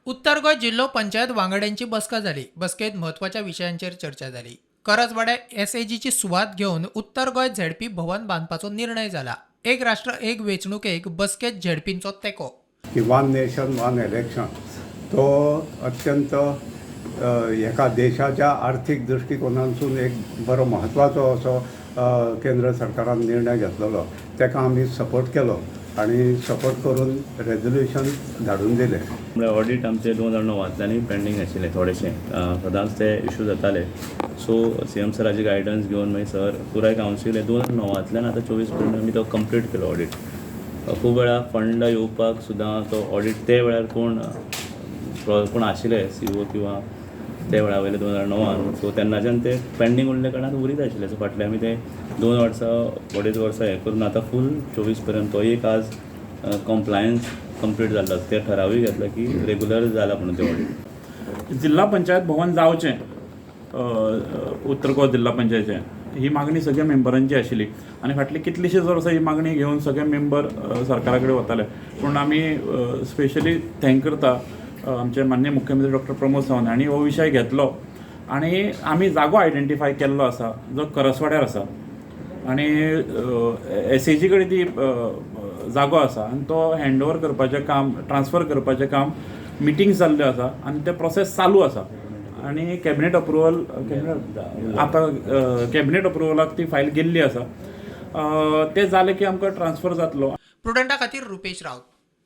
उत्तर गोंय जिल्हो पंचायत वांगड्यांची बसका जाली. बसकेत म्हत्वाच्या विशयांचेर चर्चा जाली. करजवाड्या एसएजीची सुवात घेवन उत्तर गोंय झेडपी भवन बांदपाचो निर्णय जाला. एक राष्ट्र एक वेंचणुकेक बसकेत झेडपींचो तेंको. की वन नेशन वन इलेक्शन तो अत्यंत एका देशाच्या आर्थीक दृश्टिकोनांतसून एक बरो म्हत्वाचो असो केंद्र सरकारान निर्णय घेतलेलो. ताका आमी सपोर्ट केलो आनी सपोर्ट करून रेजोल्युशन धाडून दिलें. म्हळ्यार ऑडीट आमचे 2009तांतल्यानूय पेंडींग आशिल्लें थोडेशें. सदांच ते इशू जाताले. सो सीएम सराची गायडन्स घेवन मागीर सर पुराय कावन्सील 2009तांतल्यान आतां 24 पर्यंत आमी तो कंप्लीट केलो ऑडीट. खूब वेळा फंड येवपाक सुद्दां तो ऑडीट ते वेळार कोण कोण आशिल्ले सीओ किंवा ते वेळा वयले 2009आन, सो तेन्नाच्यान ते पेंडींग उरले कारणान उरीत आशिल्ले. सो फाटले आमी ते 2 वर्सां 2.5 वर्सां हें करून आतां फूल 24 पर्यंत तो एक आज कंप्लायन्स कंप्लीट जाल्लो आसा. ते ठरावूय घेतला की रेगुलर जाला म्हणून ते ऑडीट. जिल्हा पंचायत भवन जावचें उत्तर गोवा जिल्हा पंचायतीचें, ही मागणी सगळ्या मेंबरांची आशिल्ली आनी फाटली कितलीशींच वर्सां ही मागणी घेवन सगळे मेंबर सरकारा कडेन वताले. पूण आमी स्पेशली thank करता आमचे माननीय मुख्यमंत्री डॉक्टर प्रमोद सावंत हांणी हो विशय घेतलो आनी आमी जागो आयडेंटिफाय केल्लो आसा, जो करसवाड्यार आसा आनी एसएजी कडेन ती जागो आसा आनी तो हँड ओवर करपाचें काम, ट्रान्सफर करपाचें काम मिटींग्स जाल्ल्यो आसा आनी ते प्रोसेस चालू आसा आनी कॅबिनेट अप्रुवल आतां कॅबिनेट अप्रुवलाक ती फायल गेल्ली आसा. तें जालें की आमकां ट्रान्सफर जातलो. प्रुडंटा खातीर रुपेश राऊत.